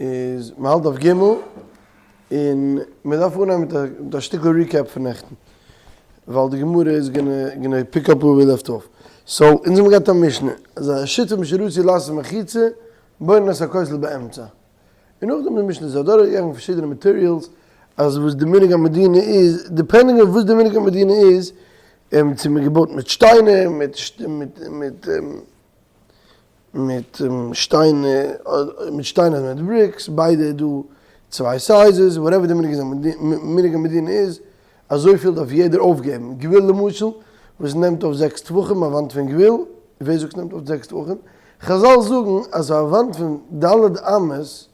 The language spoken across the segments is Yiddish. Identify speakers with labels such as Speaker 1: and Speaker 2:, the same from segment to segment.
Speaker 1: איז מ'האלט דף ג' און מ'דארף אנהייבן מיט א מיט א שטיקל recap פון נעכטן, ווייל די גמרא איז gonna gonna pick up where we left off. So אונז האבן געהאט א משנה אז השותפים שרצו לעשות מחיצה בונין את הכותל באמצע, און נאכדעם די משנה איז אדורכגעגאנגען פארשידענע materials אז וואס די מנהג המדינה איז, depending אויף וואס די מנהג המדינה איז, צו מ'איז געבויט מיט שטיינער, מיט מיט מיט מיט שטיינער מיט שטיינער אדער מיט bricks, ביידע איז דא צוויי sizes, whatever די מנהג המדינה איז, אזויפיל דארף יעדער אויפגעבן, גבול למשל וואס נעמט אויף זעקס טפחים, א וואנט פון גבול, ווער זאגט ס'נעמט אויף זעקס טפחים? חזל זאגן אז א וואנט פון ד' אמות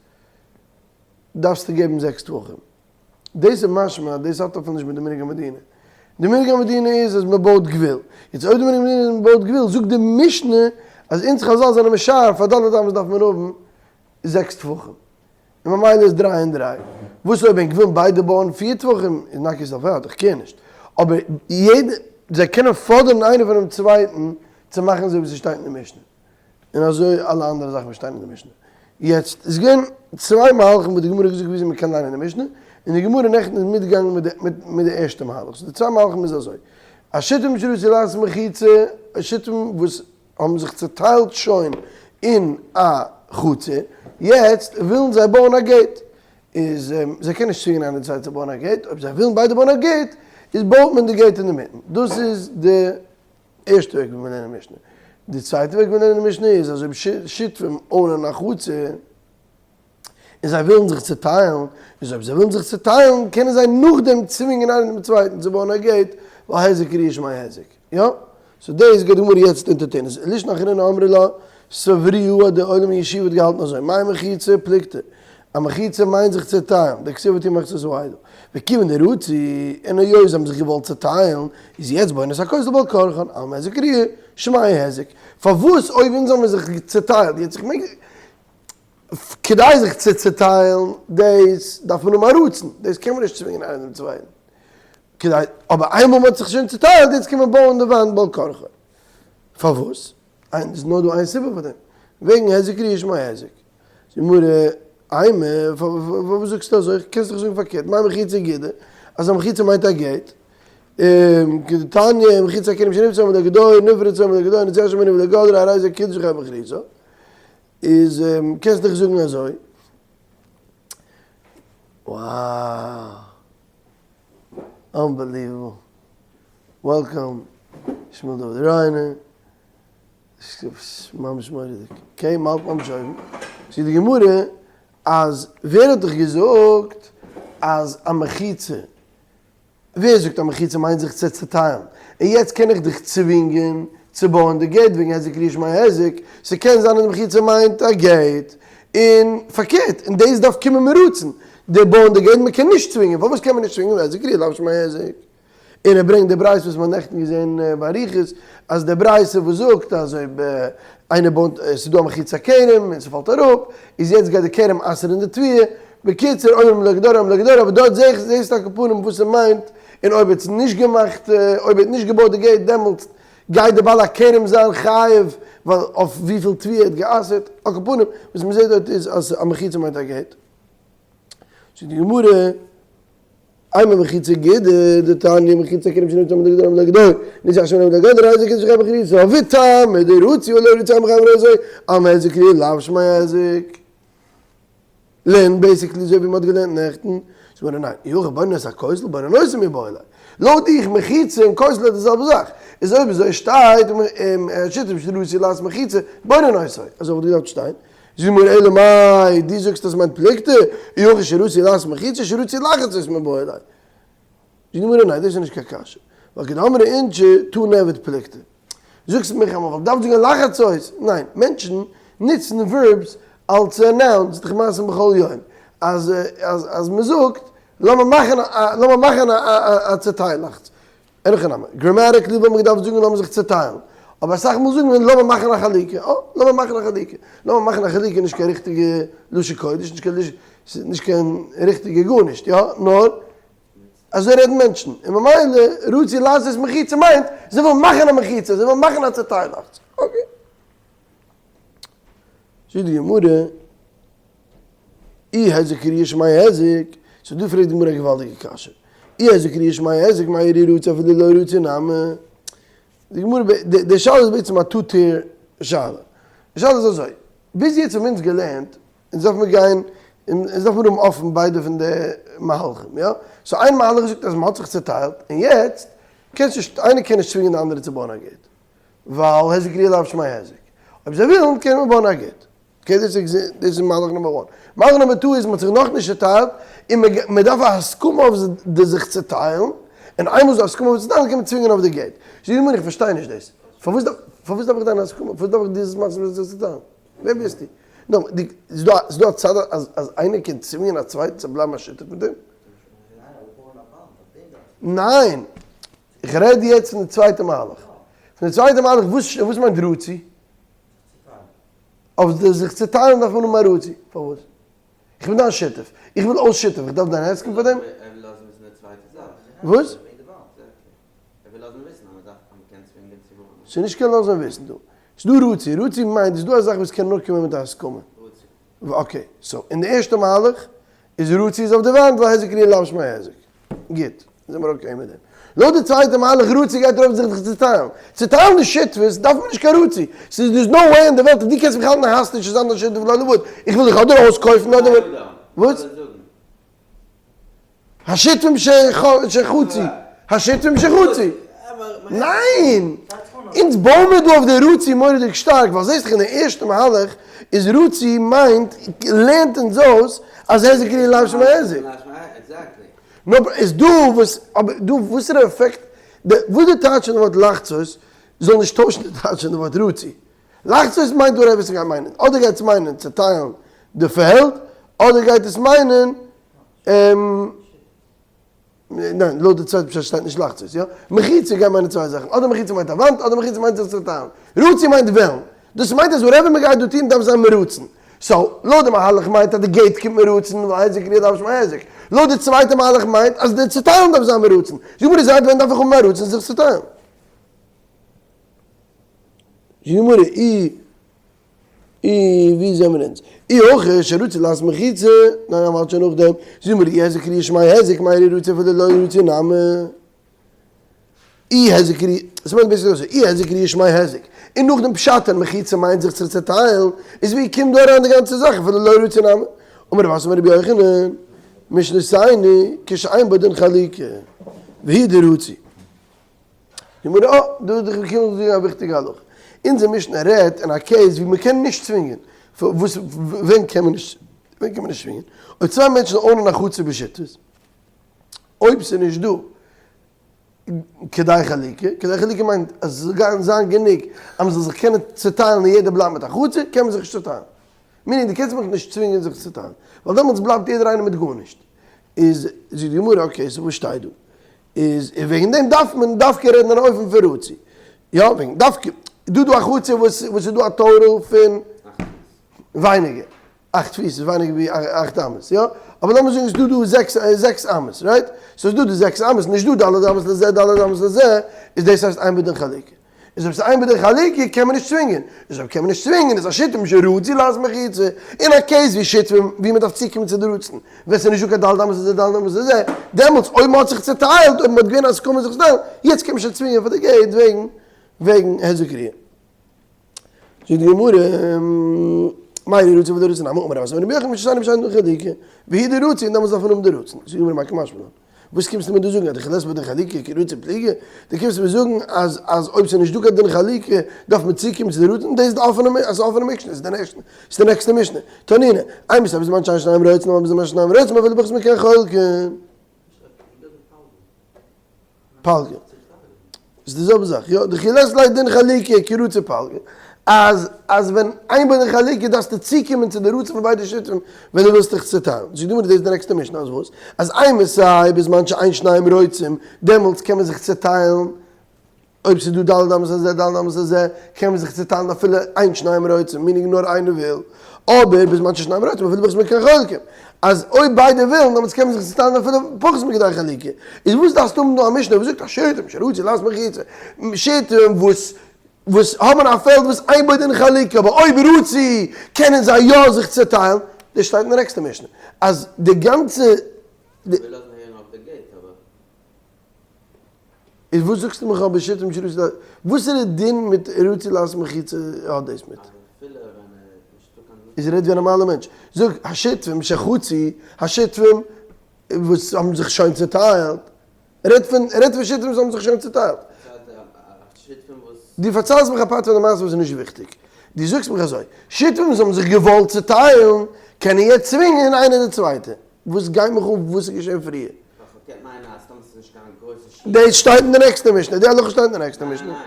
Speaker 1: דארפסטו געבן זעקס טפחים. דאס איז משמע אז דאס האט אפילו נישט מיט די מנהג המדינה. די מנהג המדינה איז אז מען בויט גבול. יעצט אויב די מנהג המדינה איז מען בויט גבול, זאגט די משנה אז אונז חזל זענען משער פאר ד' אמות דארף מען האבן זעקס טפחים. און ממילא איז דריי און דריי. וואס אויב ענק ווילן ביידע בויען פיר טפחים איז knock yourself out, איך care נישט. אבער יעדע, זיי קענען פאדערן איינער פונעם צווייטן צו מאכן אזוי ווי ס'שטייט אין די משנה. און אזוי אלע אנדערע זאכן וואס שטייען אין די משנה. יעצט, איז געווען צוויי מהלכים וואס די גמרא האט געזאגט וויאזוי מ'קען ליינען די משנה, און די גמרא נעכטן איז מיטגעגאנגען מיט די מיט די ערשטע מהלך. So די צוויי מהלכים איז אזוי. השותפים שרצו לעשות מחיצה, שותפים וואס האבן זיך צוטיילט שוין אין א חצר, יעצט ווילן זיי בויען א gate. איז זיי קענען נישט צווינגען איינער די צווייטע צו בויען א gate, אויב זיי ווילן ביידע בויען א gate, איז בויעט מען די gate אינדערמיטן. דאס איז די ערשטע וועג ווי מ'לערנט משנה. די צווייטע וועג ווי מ'לערנט משנה איז אז אויב שותפים own ען א חצר און זיי ווילן זיך צוטיילן, איז אויב זיי ווילן זיך צוטיילן קענען זיי נאכדעם צווינגען איינער דעם צווייטן צו בויען א gate, ווייל היזק ראיה שמיה היזק. יא? So דאס גייט די גמרא יעצט entertain ען. לישנא אחרינא אמרי לה, סברוה אז די עולם אין ישיבה האט געהאלטן אזוי, מאי מחיצה פלוגתא, א מחיצה מיינט זיך צעטיילן, דכתיב ותהי מחיצת העדה, וכיוון דרצו, און היות זיי האבן זיך געוואלט צעטיילן, איז יעצט בונין את הכותל בעל כרחן, אלמא היזק ראיה, שמיה היזק. פארוואס אויב אונז האבן זיך צעטיילט, יעצט איך מעג, כדי זיך צו צעטיילן, דאס דארף מען האבן א רצון, דאס קען מען נישט צווינגען איינער דעם צווייטן, כדי, אבער איינמאל מען האט זיך שוין צעטיילט, יעצט קען מען בויען די וואנט בעל כרחו. פארוואס? איז נאר דא איין סיבה פאר דעם, וועגן היזק ראיה שמיה היזק. גמרא, אימא, פארוואס זאגסטו אזוי? קענסט דאך זאגן פארקערט, מאי מחיצה גידא, אז א מחיצה מיינט א gate, כדתניא, מחיצת הכרם שנפרצה אומר לגדור, נפרצה אומר לגדור, נצח שמנו ולגדור, הרי זה קידוש חייב בכריתה, איז קענסט דאך זאגן אזוי. Wow! Unbelievable! Welcome שמואל דוד ריינער. ממש מורא'דיג. Okay, מ'האלט ממש אויבן. זאגט די גמרא אז ווער האט דיך געזאגט אז א מחיצה, ווער זאגט א מחיצה מיינט זיך צו צעטיילן? און יעצט קען איך דיך צווינגען צו בויען די gate וועגן היזק ראיה שמיה היזק, ס'קען זיין אז די מחיצה מיינט א gate, און פארקערט, און דאס דארף קומען מרצון, די בויען די gate, מ'קען נישט צווינגען, פארוואס קען מען נישט צווינגען? ווייל היזק ראיה לאו שמיה היזק. און ער ברענגט די ברייתא וואס מ'האט נעכטן געזען באריכות, אז די ברייתא וואס זאגט אז אויב איינער בויט, עס איז דא א מחיצת הכרם און ס'פאלט אראפ, איז יעצט גייט די כרם אסר'ן די תבואה, בקיצור אומרים לו גדור אומרים לו גדור, אבער דארט זעה איך זעהסטו על כל פנים וואס ס'מיינט, און אויב ער האט נישט געמאכט, אויב ער האט נישט געבויט די gate דעמאלטס גייט די בעל הכרם זיין חייב ווייל אויף וויפיל תבואה ער האט גע'אסר'ט, על כל פנים וואס מ'זעהט דארט איז אז א מחיצה מיינט א gate. זאגט די גמרא. אימא מחיצה גידא דתניא מחיצת הכרם שנפרצה אומרים לגדור אומרים לגדור נצח השם אומרים לגדור הרי זה קידוש חייב בכריתו וטעמא דרצו ולא רצו אין מחייבין אותו אלמא היזק ראיה לאו שמיה היזק. לערן basically אזוי ווי מ'האט געלערנט נעכטן. זאגט גמרא ניין, אי הכי בונין את הכותל בונין אותו מיבעי ליה. לויט דיך מחיצה און כותל איז די זעלבע זאך. איז אויב אזוי שטייט שותפים שרצו לעשות מחיצה בונין אותו. אזוי וואלט געדארפט שטיין. זאגט די גמרא אלא מאי, דו זאגסט אז מיינט פלוגתא, אי הכי שרצו לעשות מחיצה שרצו לחצות מיבעי ליה. זאגט די גמרא ניין דאס איז נישט קיין קשיא, ווייל כדאמרי אינשי תא נעביד פלוגתא. זאגסט מיך אז מען וואלט געדארפט זאגן לחצות, ניין, מענטשן נוצן verbs אלס nouns, דאך מעשים בכל יום, אז אז אז מען זאגט לאמיר מאכן א לאמיר מאכן א צעטיילאכץ, אין הכי נמי, grammatically וואלט מען געדארפט זאגן לאמיר זיך צעטיילן, אבער אסאך מאל זאגן מיר לאמיר מאכן א חלוקה, אה, לאמיר מאכן א חלוקה, לאמיר מאכן א חלוקה איז נישט קיין ריכטיגע לשון קודש, נישט קיין לשון, ס'איז נישט קיין ריכטיגע גארנישט, יא, נאר אזוי רעדן מענטשן, און ממילא רצו לעשות מחיצה מיינט זיי ווילן מאכן א מחיצה, זיי ווילן מאכן א צעטיילאכץ, okay. זאגט די גמרא. אי היזק ראיה שמיה היזק, סאו דא פרעגט די גמרא א געוואלדיגע קשיא, אי היזק ראיה שמיה היזק מאי איריא רצו אפילו לא רצו נמי, די גמרא די שאלה איז בעצם א two tier שאלה, די שאלה איז אזוי, ביז יעצט האבן אונז געלערנט, אונז דארף מיר גיין, אונז דארף מיר האבן אפן ביידע פון די מהלכים, יא? so איין מהלך זאגט אז מען האט זיך צוטיילט, און יעצט קענסט נישט, איינער קען נישט צווינגען די אנדערע צו בויען א gate, ווייל היזק ראיה לאו שמיה היזק, אויב זיי ווילן קען מען בויען א gate. okay דאס איז דאס איז מהלך number one. מהלך number two איז מ'האט זיך נאכנישט צוטיילט און מ'דארף א הסכמה אויף די זיך צוטיילן, און איינמאל ס'איז דא הסכמה אויף צוטיילן קען מען צווינגען אויף די gate. זאגט די גמרא איך פארשטיי נישט דאס. פארוואס דארף פארוואס דארף איך דיין הסכמה? פארוואס דארף איך דיר מסכים זיין זיך צוטיילן? ווער ביסטו? נו, די ס'איז דא ס'איז דא א צד אז אז איינער קען צווינגען א צווייטן צו בלייבן א שותף מיט אים? ניין! איך רעד יעצט פון די צווייטע מהלך. פון די צווייטע מהלך וואס וואס מיינט רצו? אויף די זיך צוטיילן דארף מען האבן א רצו. פארוואס? איך בין דיין שותף. איך וויל אויס שותף. איך דארף דיין הסכם פאר דעם?
Speaker 2: ער וויל לאזן וויסן די צווייטע זאך.
Speaker 1: וואס?
Speaker 2: ער וויל לאזן וויסן אז מען דארף אז מען קען צווינגען צו וואוינען.
Speaker 1: ס'איז נישט קיין לאזן וויסן דא. ס'איז דא רצו. רצו מיינט ס'איז דא א זאך וואס קען נאר קומען מיט א הסכמה.
Speaker 2: רצו.
Speaker 1: okay. so אין די ערשטע מהלך איז רצו איז אויף די וואנט ווייל היזק ראיה לאו שמיה היזק. גוט, זעמיר okay מיט דעם. לויט די צווייטע מהלך רצו גייט ארויף זיך צוטיילן. צוטיילן די שותפות דארף מען נישט קיין רצו. ס'איז דער'ס נאו וועי אין די וועלט אז דו קענסט מיך האלטן hostage צו זיין דיין שותף לא לבוד. איך וויל דיך אדער אויסקויפן אדער וואס? השותפים שחצו. השותפים שחצו. ניין! אונז בויען מיר דא אויף די רצו מורא'דיג שטארק, ווייל זעסט דאך אין די ערשטע מהלך איז רצו מיינט, לערנט אונז אויס אז היזק ראיה לאו שמיה היזק. נו אבער איז דא וואס, אבער דא וואסערע עפעקט, וואס די טייטש פון די ווארט לחצות זאל נישט טוישן די טייטש פון די ווארט רצו. לחצות מיינט דא וואס ס'גייט מיינען, אדער גייט עס מיינען צעטיילן די פעלד, אדער גייט עס מיינען ניין, לויט די צווייטע פשט שטייט נישט לחצות, יא? מחיצה גייט מיינען צוויי זאכן, אדער מחיצה מיינט א וואנט, אדער מחיצה מיינט זיך צעטיילן. רצו מיינט וועלן. דאס מיינט אז whatever מ'גייט דא טון דארף זיין מרצון. so, לויט די מהלך מיינט אז די gate קומט מרצון, ווייל היזק ראיה לאו שמיה היזק. לויט די צווייטע מהלך מיינט אז די צעטיילן דארף זיין מרצון. זאג מיר זייט ווען דארף איך האבן א רצון זיך צוטיילן? זאגט די גמרא, אי אי ווי זעמיר אונז? אי הכי שרצו לעשות מחיצה, ניין מ'האלט שוין נאכדעם, זאגט די גמרא אי היזק ראיה שמיה היזק מאי איריא רצו אפילו לא רצו נמי. אי היזק ראיה, עס מיינט בעצם אזוי, אי היזק ראיה שמיה היזק, און נאכדעם פשט אין מחיצה מיינט זיך צו צעטיילן, איז ווי קומט דא אריין די גאנצע זאך אפילו לא רצו נמי? אמר רב אסי אמר רבי יוחנן, משנתנו כשאין בו דין חלוקה, והוא דרצו. די גמרא, אה, דא איז דאך געקומען צו זאגן א וויכטיגע הלכה. אונזער משנה רעדט אין א case ווי מען קען נישט צווינגען. וואס, ווען קען מען נישט, ווען קען מען נישט צווינגען? אויב צוויי מענטשן own ען א חצר בשותפות, אויב ס'איז נישט דא כדי חלוקה, כדי חלוקה מיינט אז עס זאל גיין זיין גענוג אז מען זאל זיך קענען צוטיילן און יעדער בלייבט מיט א חצר, קען מען זיך נישט צוטיילן. meaning דו קענסט מיך נישט צווינגען זיך צו טיילן, ווייל דעמאלטס בלייבט יעדער איינער מיט גארנישט. איז זאגט די גמרא, okay, so וואס שטייט דא? איז און וועגן דעם דארף מען דווקא רעדן אין אן אופן פון רצו. יא, וועגן דווקא, דא דא א חצר וואס וואס איז דא א total פון ווייניגער, אכט פיס איז ווייניגער ווי אכט אמות, יא? אבער לאמיר זאגן ס'איז דא דא זעקס זעקס אמות, right? סאו איז דא די זעקס אמות, נישט דא ד' אמות לזה ד' אמות לזה, איז דאס הייסט אין בו דין חלוקה. איז אויב ס'איז אין בו דין חלוקה קען מען נישט צווינגען, איז אויב קען מען נישט צווינגען איז השותפים שרצו לעשות מחיצה, אין א case ווי שותפים ווי מ'דארף צוקומען צו די רצון, ווען ס'איז נישטא קיין ד' אמות לזה ד' אמות לזה, דעמאלטס אויב מ'האט זיך צוטיילט, אויב מ'האט געווען הסכמה זיך צו טיילן, יעצט קען מען שוין צווינגען פאר די gate וועגן וועגן היזק ראיה. זאגט די גמרא, מאי רצו ולא רצו נמי אמר רב אסי אמר רבי יוחנן משנתנו כשאין בו דין חלוקה, והוא דרצו און דעמאלטס דארף מען האבן די רצון, זאגט די גמרא מאי קא משמע לן. וואס קומסטו מיר דא זאגן אז דכי לית ביה דין חלוקה כרצו פליגי? דו קומסט מיר זאגן אז אז אויב ס'איז נישט דא קיין דין חלוקה דארף מען צוקומען צו די רצון? דאס איז די אפענע אז אפענע משנה, ס'איז די נעקסטע ס'איז די נעקסטע משנה. תנינא, אימתי בזמן שאין שניהם רוצים אבל בזמן ששניהם רוצים אפילו פחות מכן חולקין. פלגא. איז די זעלבע זאך, יא, דכי לית ליה דין חלוקה כרצו פלגא, אז אז ווען אין בו דין חלוקה דארפסטו צוקומען צו די רצון פון ביידע שותפים ווען דו ווילסט דיך צוטיילן. זאגט די גמרא דאס איז די נעקסטע משנה אז וואס? אז אימתי בזמן שאין שניהם רוצים דעמאלטס קען מען זיך צוטיילן, אויב ס'איז דא ד' אמות לזה ד' אמות לזה קען מען זיך צוטיילן אפילו אין שניהם רוצים, meaning נאר איינער וויל, אבער בזמן ששניהם רוצים אפילו פחות מכן חולקים, אז אויב ביידע ווילן דעמאלטס קען מען זיך צוטיילן אפילו פחות מכדי חלוקה, איז וואס דארפסטו האבן דא א משנה וואס זאגט השותפים שרצו לעשות מחיצה, שותפים וואס וואס האבן א פעלד וואס אין בו דין חלוקה אבער אויב רצו קענען זיי יא זיך צוטיילן. דאס שטייט אין די נעקסטע משנה אז די גאנצע.
Speaker 2: וויל לאזן הערן אויף די gate אבער.
Speaker 1: איז וואס זאגסטו מיך אבער שותפים שרצו לעשות, וואס איז די דין מיט רצו לעשות מחיצה האט דאס מיט? איז ער רעדט ווי א נארמאלע מענטש, זאג השותפים שחצו, השותפים וואס האבן זיך שוין צוטיילט, רעדט פון רעדט פון שותפים וואס האבן זיך שוין צוטיילט. דו פארציילסט מיך א part פון די מעשה וואס איז נישט וויכטיג. דו זאגסט מיך אזוי, שותפים וואס האבן זיך געוואלט צוטיילן קענען יעצט צווינגען איינער די צווייטע. וואס גייט מיך אן וואס איז געשען פריער? דאס שטייט אין די נעקסטע משנה, די הלכה שטייט אין די נעקסטע משנה.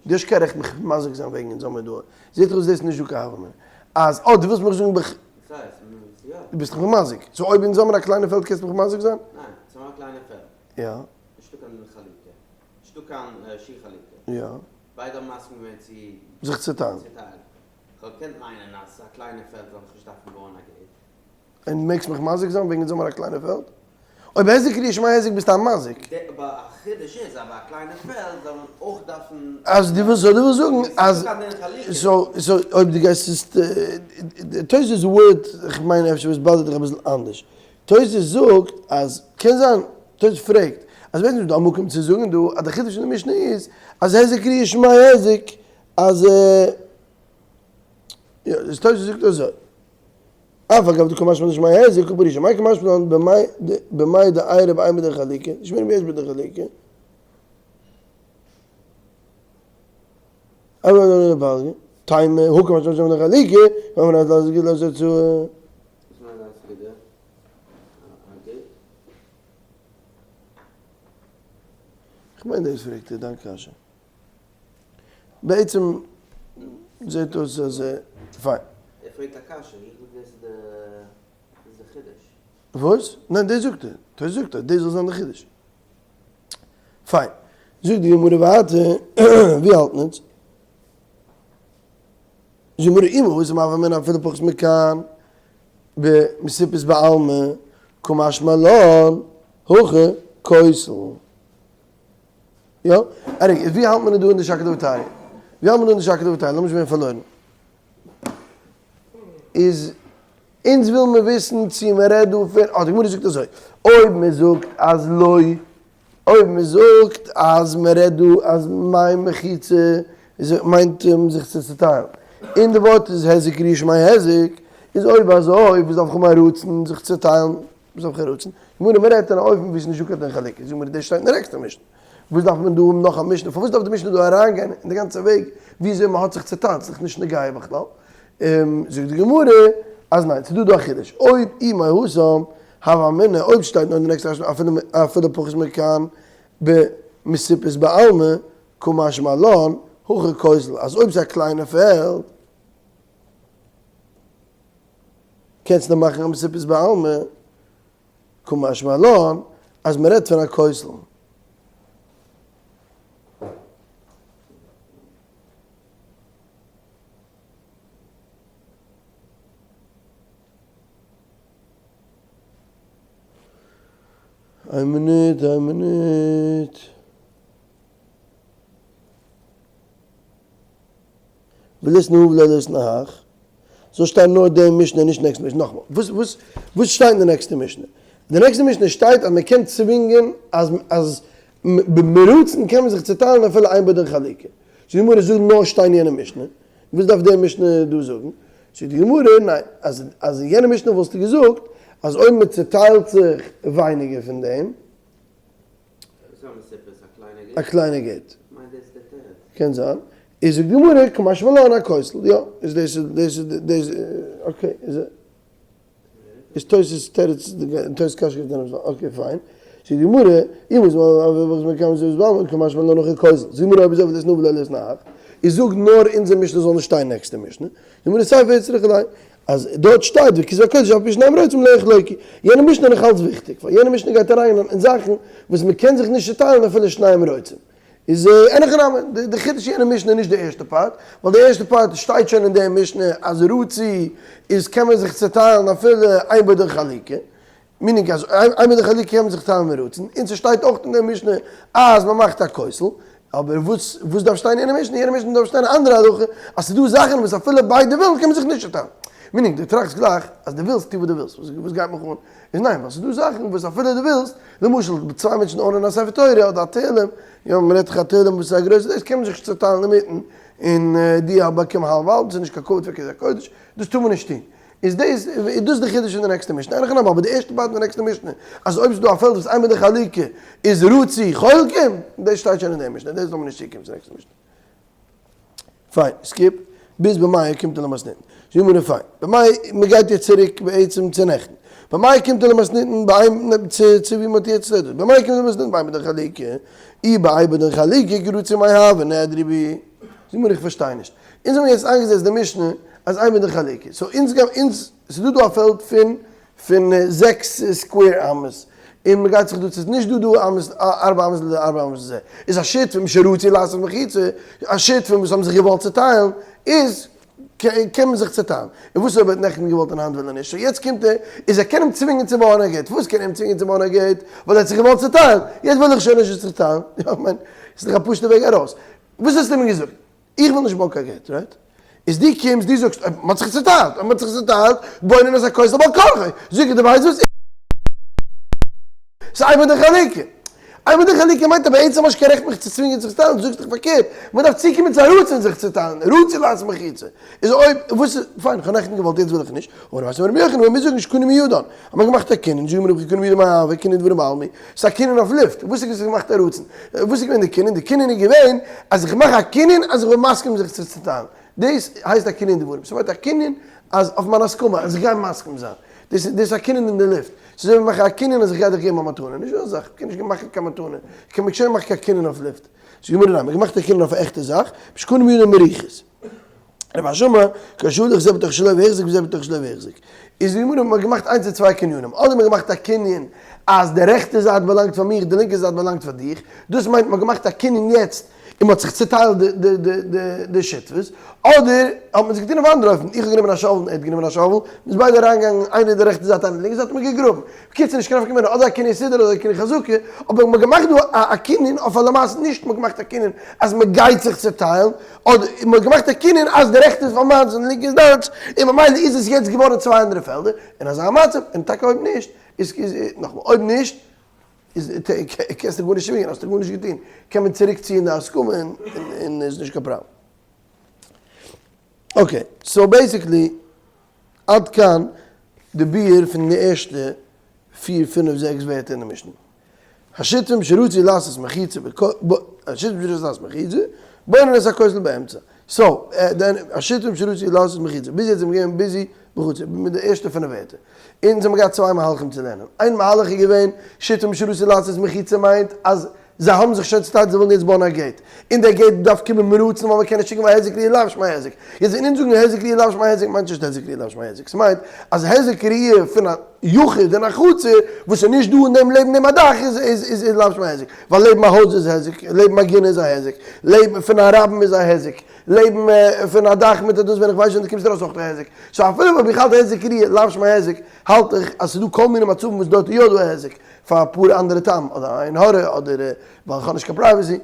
Speaker 1: דו האסט קיין רעכט מיך מזיק זיין וועגן אונז האמיר דא, זעט אויס דאס איז נישט דא קיין הוה אמינא אז אה דו ווילסט מיך זאגן בח דו ביסט מיך מזיק, so אויב אונז האמיר א קליינע פעלד קענסטו מיך מזיק זיין?
Speaker 2: ניין, אונז האמיר א קליינע פעלד.
Speaker 1: יא.
Speaker 2: נישטא קיין חלוקה. נישטא קיין שיעור חלוקה.
Speaker 1: יא.
Speaker 2: ביידע האבן מסכים געווען צו.
Speaker 1: זיך צוטיילן.
Speaker 2: צוטיילן. כ'וואלט געקענט מיינען אז ס'איז א קליינע פעלד זאל איך נישט דארפן בויען א gate.
Speaker 1: און מעגסט מיך מזיק זיין וועגן אונז האמיר א קליינע פעלד? אויב היזק ראיה שמיה היזק ביסטו א מזיק.
Speaker 2: אבער א חידוש איז אז ביי א קליינע פעלד זאל מען אויך דארפן.
Speaker 1: אז דו ווילסט so דו ווילסט זאגן אז so so אויב דו גייסט עס תוס' ווארד איך מיין אפשר וואס באדערט דיך אביסל אנדערש תוס' זאגט אז קען זיין תוס' פרעגט אז בעצם איז דא א מקום צו זאגן דא אז די חידוש פון די משנה איז אז היזק ראיה שמיה היזק אז יא תוס' זאגט אזוי. אף על גב דקא משמע לן שמיה היזק קא פרישא, מאי קא משמע לן במאי דאיירי באימא דחלוקה, נישט מער ווי יש בדחלוקה. טעמא הא קא משמע לן דחלוקה, ואמר אז לאז גיט לאז צו.
Speaker 2: וואס מיינט דאס ווידער? א gate?
Speaker 1: כ'מיין דאס פרעגט ער, דיין קשיא. בעצם זעט אויס אז פיין.
Speaker 2: ער פרעגט א קשיא, איך זאג דאס איז די חידוש.
Speaker 1: וואס? ניין דאס זאגט ער, דאס זאגט ער, דאס זאל זיין די חידוש. פיין. זאגט די גמרא ווייטער, ווי האלט מען אונז? זאגט די גמרא אם התם הוה אמינא אפילו פחות מכאן במסופת בעלמא קא משמע לן הכא כותל. יא? עניוועי, ווי האלט מען דא אין די שקלא וטריא? ווי האלט מען דא אין די שקלא וטריא? לאמיר נישט ווערן פארלוירן. איז אונז וויל מיר וויסן צו מען רעדט דא פון, אה, די גמרא זאגט אזוי, אויב מען זאגט אז לא, אויב מען זאגט אז מען רעדט דא אז מאי מחיצה איז מיינט זיך צו צוטיילן, און די ווארט איז היזק ראיה שמיה היזק, איז אויב אזוי וואס דארף איך האבן א רצון זיך צוטיילן? וואס דארף איך רצון? גמרא מען רעדט אין א אופן ווי עס איז נישטא קיין חלוקה, זאג מיר דאס שטייט אין די נעקסטע משנה, וואס דארף מען דא האבן נאך א משנה, פארוואס דארף די משנה דא אריינגיין אין די גאנצע וועג וויאזוי מען האט זיך צוטיילט, ס'איז דאך נישט נוגע בכלל, זאגט די גמרא אז ניין ס'איז דא דא א חידוש, אויב אי מהתם הוה אמינא, אויב שטייט נאר אין די נעקסטע משנה אפילו פחות מכאן במסופת בעלמא קא משמע לן הכא כותל, אז אויב ס'איז א קליינע פעלד, קענסט נאר מאכן א מסופת בעלמא, קא משמע לן אז מען רעדט פון א כותל. איין מינוט, איין מינוט. וליתני הא ולא ליתני הך, זאל שטיין נאר די משנה נישט נעקסטע משנה, נאכאמאל, וואס וואס וואס שטייט אין די נעקסטע משנה? די נעקסטע משנה שטייט אז מען קען צווינגען אז אז מרצון קען מען זיך צוטיילן אפילו אין בו דין חלוקה, זאגט די גמרא זאל נאר שטיין יענע משנה, וואס דארף די משנה דא זאגן? זאגט די גמרא ניין, אז אז אין יענע משנה וואלסטו געזאגט אז אויב מען צוטיילט זיך ווייניגער פון דעם, א קליינע gate. קען זיין. איז די גמרא קא משמע לן א כותל. יא, איז דאס איז דאס איז דאס okay איז איז תוס' תירוץ תוס' קשיא גייט ארויס okay פיין. זאגט די גמרא, אם איז קא משמע לן הכא כותל. זאגט די גמרא אויב אזוי וליתני הא ולא ליתני הך. איז זאג נאר אונזער משנה זאל נישט שטיין נעקסטע משנה. די גמרא סיפא איצטריכא ליה. אז דארט שטייט וכתבי הקודש אף על פי ששניהם רוצים לא יחלוקו, יענע משנה איז נאך אלץ וויכטיג, ווייל יענע משנה גייט אריין אין זאכן וואס מען קען זיך נישט צוטיילן אפילו שניהם רוצים. איז אין הכי נמי, די חידוש אין יענע משנה איז נישט די ערשטע part, ווייל די ערשטע part שטייט שוין אין די משנה אז רצו איז קען מען זיך צוטיילן אפילו אין בו דין חלוקה, meaning אז אין בו דין חלוקה קען מען זיך טיילן מרצון, און ס'שטייט אויך אין די משנה אז מען מאכט א כותל. אבער וואס וואס דארף שטיין אין יענע משנה? יענע משנה דארף שטיין א אנדערע הלכה, אז ס'איז דא זאכן וואס אפילו ביידע ווילן קען מען זיך נישט צוטיילן. meaning דו טראכסט גלייך אז דו ווילסט, טו וואס דו ווילסט, וואס גייט מיך אן? איז ניין, ווייל ס'איז דא זאכן וואס אפילו דו ווילסט, למשל צוויי מענטשן own ען א ספר תורה אדער א תהלים, יא מ'רעדט דאך א תהלים וואס איז א גרויסע דאס קען מען זיך נישט צוטיילן אינמיטן, און דו באקום האלב האלב, ס'איז נישט קיין כבוד פאר כסא הקודש, דאס טאר מען נישט טון. איז דאס איז דאס די חידוש פון די נעקסטע משנה? אין הכי נמי, אבער די ערשטע part פון די נעקסטע משנה, אז אויב ס'איז דא א פעלד וואס אין בידן חלוקה איז רצו חולקים, דאס שטייט שוין אין די משנה, דאס זאל מען נישט צוקומען צו נעקסטע משנה. פיין, skip, ביז במאי קומט ער למתניתין. זאג מיר פיין, במאי, מ'גייט יעצט צוריק בעצם צו נעכטן. במאי קומט ער למתניתין ביי צו צו ווי מ'האט יעצט דאס. במאי קומט ער למתניתין באין בידן חלוקה, אי באין בידן חלוקה כרצו מאי הוי נעדרי בי. זאג מיר איך פארשטיי נישט. אונז האבן יעצט איינגעזעצט די משנה אז אין בידן חלוקה, so אונז גייען אונז, ס'איז דא דא א פעלד פון פון זעקס square אמות, און מ'גייט זיך דא צו, נישט דא דא אמות, ארבע אמות לזה ארבע אמות לזה, איז א שותפים שרצו לעשות מחיצה, א שותפים וואס האבן זיך געוואלט צוטיילן, איז קען מען זיך צוטיילן, און וואס אויב ער האט נעכטן געוואלט און היינט וויל ער נישט, so יעצט קומט ער, איז ער קען אים צווינגען צו בויען א gate, וואס קען ער אים צווינגען צו בויען א gate, ווייל ער האט זיך געוואלט צוטיילן, יעצט וויל איך שוין נישט זיך צוטיילן, יא כ'מיין, ס'איז דאך א פשוט'ע וועג ארויס, וואס האסטו מיר געזאגט? איך וויל נישט בויען קיין gate, right? איז דו קומסט דו זאגסט אויב מ'האט זיך צוטיילט, אויב מ'האט זיך צוטיילט, בונין את הכותל בעל כרחו, זאג איך דו ווייסט וואס? ס'איז אין בידן חלוקה. אין בידן חלוקה מיינט אז בעצם האסט קיין רעכט מיך צו צווינגען זיך צוטיילן, דו זאגסט דאך פארקערט, מ'דארף צוקומען צו א רצון זיך צו טיילן, רצו לעשות מחיצה. איז אויב, וואס איז, פיין, כ'האב נעכטן געוואלט יעצט וויל איך נישט, אבער ווייסט רבי יוחנן, מיר זאגן שקנו מידן, האט מען געמאכט א קנין, זאגן מיר רבי קנו מידן מאי הוי קנין דברים בעלמא, ס'איז א קנין אויף לופט, וואס איז געמאכט א רצון? וואס איז געווען די קנין? די קנין איז געווען אז איך מאך א קנין אז איך בין מסכים זיך צו צוטיילן, דאס הייסט א קנין דברים, ס'מיינט א קנין אז אויף מיין הסכמה, אז איך גיי מסכים זיין, דאס איז א קנין אין די לופט, ס'איז אזוי ווי מאכן א קנין אז איך גיי דיך געבן א מתנה, נישט דא אזא זאך, מ'קען נישט מאכן קיין מתנה, מ'קען שוין מאכן קיין קנין אויף לופט, זאגט די גמרא ניין, מ'האט געמאכט א קנין אויף א עכטע זאך, שקנו מידן מריחות. רב אשי אמר, כשהלך זה בתוך שלו והחזיק וזה בתוך שלו והחזיק. איז די גמרא מ'האט געמאכט איינס צו צוויי קנינים, אדער מ'האט געמאכט א קנין אז די רעכטע זייט באלאנגט פאר מיך די לינקע זייט באלאנגט פאר דיך, דאס מיינט מ'האט געמאכט א קנין יעצט און מ'האט זיך צוטיילט די שותפות, אדער האט מען עס געטון אויף אנדערע אופן, איך האב גענומען א shovel און ער האט גענומען א shovel, מ'איז ביידע אריינגעגאנגען איינער אין די רעכטע זייט איינער אין די לינקע זייט און מ'האט געגראבן. בקיצור נישט קיין נפקא מינה אדער א קנין סודר אדער א קנין חזקה, אבער מ'האט געמאכט דא א קנין אויף א למעשה נישט מ'האט געמאכט א קנין אז מ'גייט זיך צוטיילן, אדער מ'האט געמאכט א קנין אז די רעכטע איז פאר מיינס און די לינקע איז דיינס, און ממילא איז עס יעצט געווארן צוויי אנדערע פעלדער, אין אזא מצב, און טאקע אויב נישט, איז נאכאמאל אויב נישט, איז קענסטו גארנישט צווינגען, האסטו גארנישט געטון, קען מען צוריק ציען די הסכמה און איז נישט קיין פראבלעם. okay, so basically עד כאן די ביאור פון די ערשטע פיר פינף זעקס ווערטער אין די משנה. השותפים שרצו לעשות מחיצה השותפים שרצו לעשות מחיצה בונין את הכותל באמצע. so, השותפים שרצו לעשות מחיצה. ביז יעצט זענען מיר געווען busy בחצר מיט די ערשטע פינף ווערטער. אונז האבן געהאט צוויי מהלכים צו לערנען. איין מהלך איז געווען, שותפים שרצו לעשות מחיצה מיינט אז זיי האבן זיך שוין צוטיילט זיי ווילן יעצט בויען א gate, און דער gate דארף קומען מרצון ווייל מ'קען נישט שיקן ווייל היזק ראיה לאו שמיה היזק. יעצט ווען אונז זאגן היזק ראיה לאו שמיה היזק מיינט נישט היזק ראיה לאו שמיה היזק, ס'מיינט אז היזק ראיה פון א יחיד אין א חצר וואס איז נישט דא אין דעם לעבן דעם א דאך איז איז איז לאו שמיה היזק, ווייל לעבן א הויז איז היזק, לעבן א גינה איז א היזק, לעבן פון א רבים איז א היזק, לעבן פון א דאך מיט א דאס ווען איך ווייס שוין דו קומסט ארויס אויך א היזק. so אפילו אויב איך האלט היזק ראיה לאו שמיה היזק האלט איך אז ס'איז דא כל מיני מצבים וואס דארט איז יא דא א היזק. פאר אפאר אנדערע טעמים, אדער עין הרע, אדער ווייל איך האב נישט קיין privacy.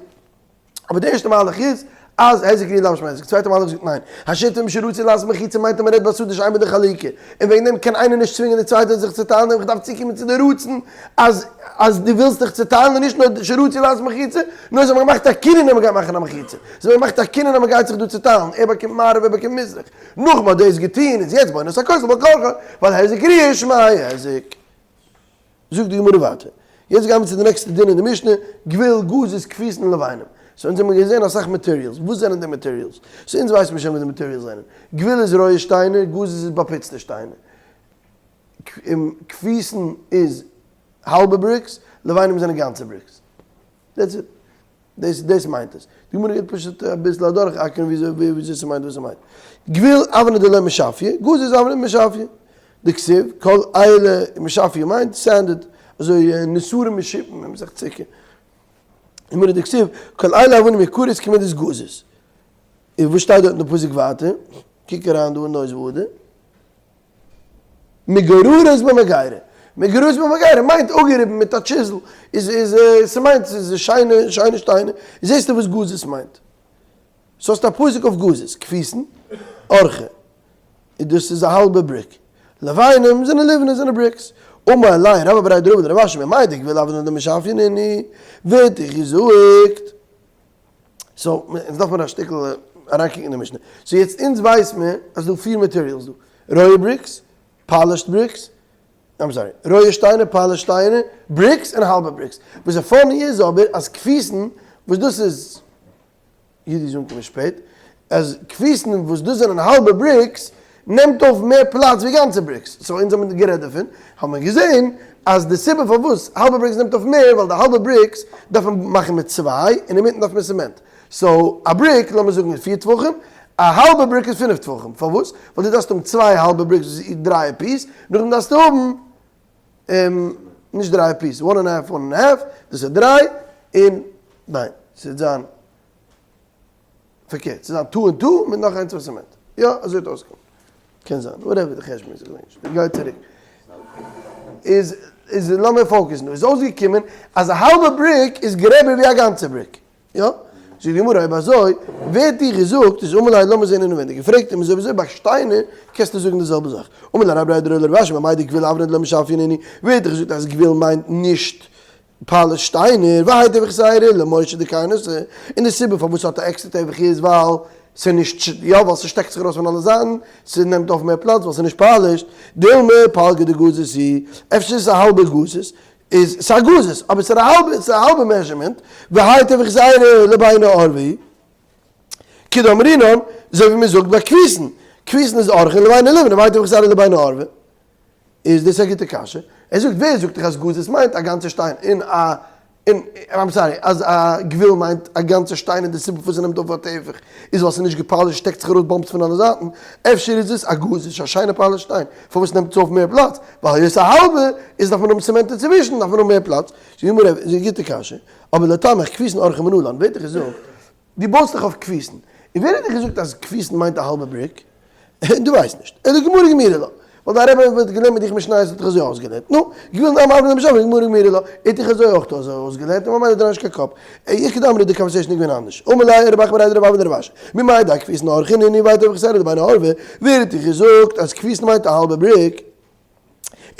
Speaker 1: אבער די ערשטע מהלך איז אז היזק ראיה לאו שמיה היזק, צווייטע מהלך זאגט ניין, השותפים שרצו לעשות מחיצה מיינט אז מען רעדט בשדה שאין בידן חלוקה, און וועגן דעם קען איינער נישט צווינגען די צווייטע זיך צו טיילן, איך דארף צוקומען צו די רצון אז אז דו ווילסט דיך צוטיילן און נישט נאר שרצו לעשות מחיצה, נאר זיי האבן געמאכט א קנין אז מען גייט מאכן א מחיצה, זיי האבן געמאכט א קנין אז מען גייט זיך דא צוטיילן, ער באקומט מערב ער באקומט מזרח, נאך מען האט דאס געטון איז יעצט בונין את הכותל בעל כרחו, ווייל היזק ראיה שמיה היזק. זאגט די גמרא ווייטער, יעצט גייען מיר צו די נעקסטע דין אין די משנה, גוויל, גזית, כפיתין און לבנים. so אונז האבן געזען אסאך materials, וואס זענען די materials? so אונז ווייסן מיר שוין וואס די materials זענען. גוויל איז רויע שטיינער, גזית איז באפוצטע שטיינער. כפיתין איז האלבע bricks, לבנים זענען גאנצע bricks. that's it. דאס דאס מיינט עס. די גמרא גייט פשוט אביסל אדורך אקערן וויאזוי וויאזוי ס'מיינט וואס ס'מיינט. גוויל אבני דלא משפיא, גזית אבני משפיא. דכתיב, כל אלה משפיא מיינט sanded, אזוי נסרים משופין ווען מ'זאגט צוקער. גמרא דכתיב, כל אלה אבנים יקרות כמידת גזית. און וואס שטייט דארט אין די פסוק ווייטער? קוק אריין דא אין נוי זוואדע. מגוררות במגירה. מגרוז במגירה מיינט אפגעריבן מיט א chisel, איז איז ס'מיינט ס'איז שיינע שיינע שטיינער, זעסטו וואס גזית מיינט. סאו האסטו א פסוק אויף גזית, כפיסין, ארכא, און דאס איז א האלבע brick. לבנים זענען לבנה זענען bricks. אמר ליה רבה בריה דרבא לרב אשי ממאי דגוויל אבני דלא משפיין נינהו, ווער האט דיך געזאגט? so אונז דארף מיר א שטיקל אריינקוקן אין די משנה. so יעצט אונז ווייס מיר אז ס'דא פיר materials דא. רויע bricks, polished bricks, I'm sorry, רויע שטיינער, polished שטיינער, bricks און האלבע bricks. וואס איז funny איז אבער אז כפיסין, וואס דאס איז, אידי איז אנגעקומען שפעט, אז כפיסין וואס דאס זענען האלבע bricks, נעמט אויף מער פלאץ ווי גאנצע bricks. so אונז האבן גערעדט דערפון, האבן מיר געזען אז די סיבה פארוואס האלבע bricks נעמט אויף מער, ווייל די האלבע bricks דארף מען מאכן מיט צוויי, און אינמיטן דארף מען cement. so א brick לאמיר זאגן איז פיר טפחים, א האלבע brick איז פינף טפחים, פארוואס? ווייל דו דארפסט האבן צוויי האלבע bricks וואס איז דריי piece, נאכדעם דארפסטו האבן נישט דריי piece, one and half one and half, דאס איז דריי, און ניין, ס'וועט זיין פארקערט, ס'וועט זיין two און two מיט נאך איינס פאר cement, יא אזוי וועט אויסקומען, קען זיין, whatever די חשבון איז, איך געדענק נישט, גיי צוריק, איז איז לאמיר focus ן דא, איז אויסגעקומען אז א האלבע brick איז גרעבער ווי א גאנצע brick. יא? זאגט די גמרא אויב אזוי ווער האט דיר געזאגט איז אמר ליה לאמיר זעהן אינעווייניג געפרעגט אים איז אויב אזוי ביי שטיינער קענסטו זאגן די זעלבע זאך אמר ליה רבה בריה דרבא לרב אשי ממאי דגוויל אבני דלא משפיין נינהו ווער האט דיך געזאגט אז גוויל מיינט נישט polished שטיינער והאי טפח יתירא למורשא דקרנתא און די סיבה פארוואס ס'האט א עקסטער טפח איז ווייל ס'איז נישט יא ווייל ס'שטעקט זיך ארויס פון אלע זייטן ס'נעמט אויף מער פלאץ ווייל ס'איז נישט polished דילמא פלגא דגזית היא אפשר איז עס א האלבע גזית איז ס'איז א גזית, אבער ס'איז א האלבע, ס'איז א האלבע measurement, והאי טפח יתירא לביני ערבא, כדאמרינן, אזוי ווי מ'זאגט ביי כפיסין, כפיסין איז ארכין לביני לבנה, והאי טפח יתירא לביני ערבא. איז דאס א גוטע קשיא? ער זאגט, ווער זאגט דיך אז גזית מיינט א גאנצע שטיין און א און I'm sorry, אז א גוויל מיינט א גאנצע שטיין און די סיבה פארוואס ס'נעמט אויף א טפח איז ווייל ס'איז נישט גע polished שטעקט זיך ארויס bumps פון אלע זייטן, אפשר איז עס א גזית א שיינע polished שטיין, פארוואס נעמט עס אויף מער פלאץ? ווייל היות א האלבע איז דארף מען האבן cement אינצווישן דארף מען האבן מער פלאץ, זאגט די גמרא איז א גוטע קשיא, אבער לטעמיך כפיסין ארכין מנלן, ווער האט דיך געזאגט דו בויסט דאך אויף כפיסין, און ווער האט דיך געזאגט אז כפיסין מיינט א האלבע brick? דו ווייסט נישט. אלא גמרא גמירי לה. ווייל דיין רבי האט געלערנט מיט דיך משניות האט דיך אזוי אויסגעלערנט. נו, גוויל נמי אבני דלא משפיין גמרא גמירי לה. ער האט דיך אזוי אויך אזוי אויסגעלערנט און ממילא דריי נישט קיין קאפ. איכא דאמרי די conversation איז געווען אנדערש. אמר ליה רב אחא בריה דרב אבא לרב אשי. ממאי דכפיסין ארכין נינהו והאי טפח יתירא לביני ערבא. ווער האט דיך געזאגט אז כפיסין מיינט א האלבע brick?